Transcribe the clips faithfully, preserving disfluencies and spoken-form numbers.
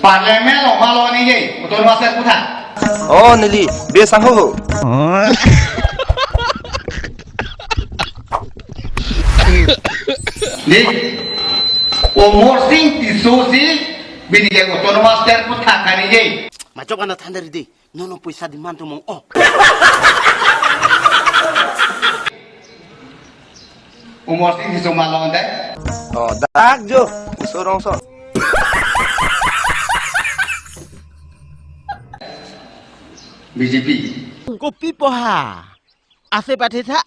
Parliament along ma lo ningje, autonomous state aputhak. Oh, neli, be sang ho ho. Ni, Amarsing Tisso si, bini ke autonomous state aputhak kaningje. Machok ana thandar ide, nono poisa demand tumong, oh. Amarsing Tisso ma lo ante. Oh, dak jo, Tisso rongso. B J P. Kopi poha. Ase pathe tha.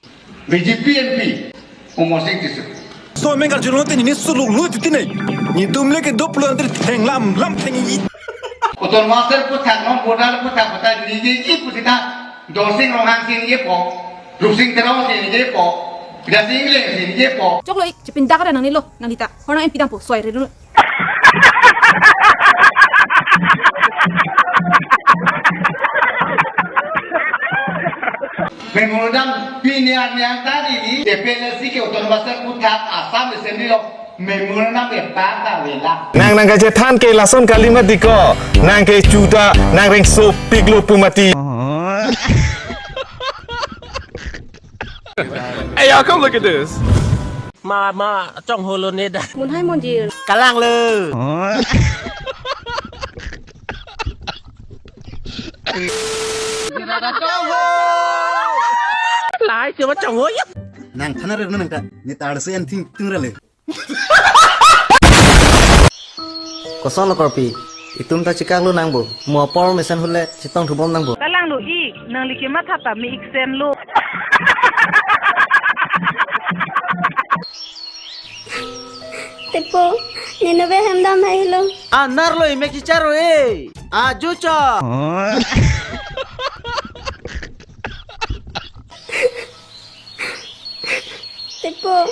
B J P M P. Amarsing Tisso. So mengal juno te nini suluk lu titi ne. Netum le kedo pulo ante thenglam lam thengji. Autonomous state aputhak non border aputhak aputhak ningje ji pusita. Dorsing Ronghang si ningjepo. Rupsing Terong si ningjepo. Bidya Sing Engleng si ningjepo. Choklo ik, chepindak ada nangni lo, nangni ta. Horna M P dampo, soi re dulu. Memorandum pini arni ang tadi di D P L C ke autonomous state aputhak Assam Assembly lo memorandum ke pata vela. Nang nang kachethan ke lason kali mati ko, nang ke chuta, nang rengso piklo pu mati. Hey, y'all, come look at this. Ma, ma, chongholo ne da. Munhai monjir. Kalang lo. Lai, cuma chongho ya. Nang thana rek nang ta, ni tar se an thing tung rale. Koson lo korpi, itum ta chikak lo nangbo, mo apor mesen hule chitong thubom nangbo. Kalang lo ik, nangli ke matha ta me ik sen lo. Tepo, nino be hem dam hai lo. Anar lo ime kicharo e, aju cho. Tepo,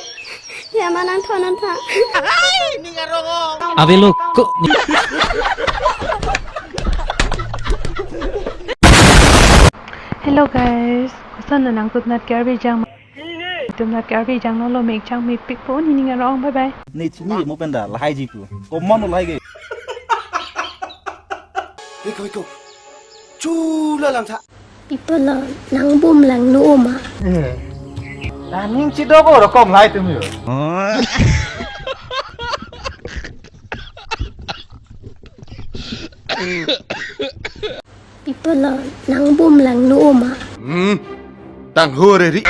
ya manang thonan tha. Ave lo ko. Hello guys, koson nang kutnat Karbi jang. Itum nat Karbi jang lo lo mek jang mepik po ni ning arong, bye bye. Ni chini mo penda lahai ji ku. Komon lahai ke. Iko iko. Chula lang tha. People lo nang bum lang no ma. Nang ning chidok oro kom lahai tum yo. People lo nang bum lang no ma. Hmm. Tang hore ri.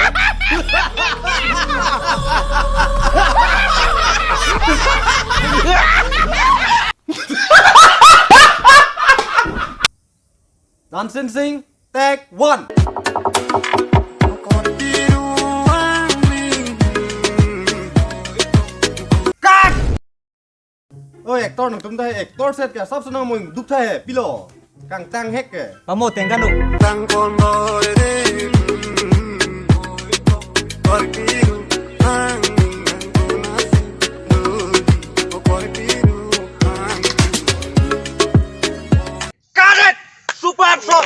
Dancing Sing, take one. Cut! Oi, actor nangtum ta he, actor set ke sab sunang moing duk tha he, pilo. Kangtang hek ke. Pamo tengkan do. Cut it! Super shot!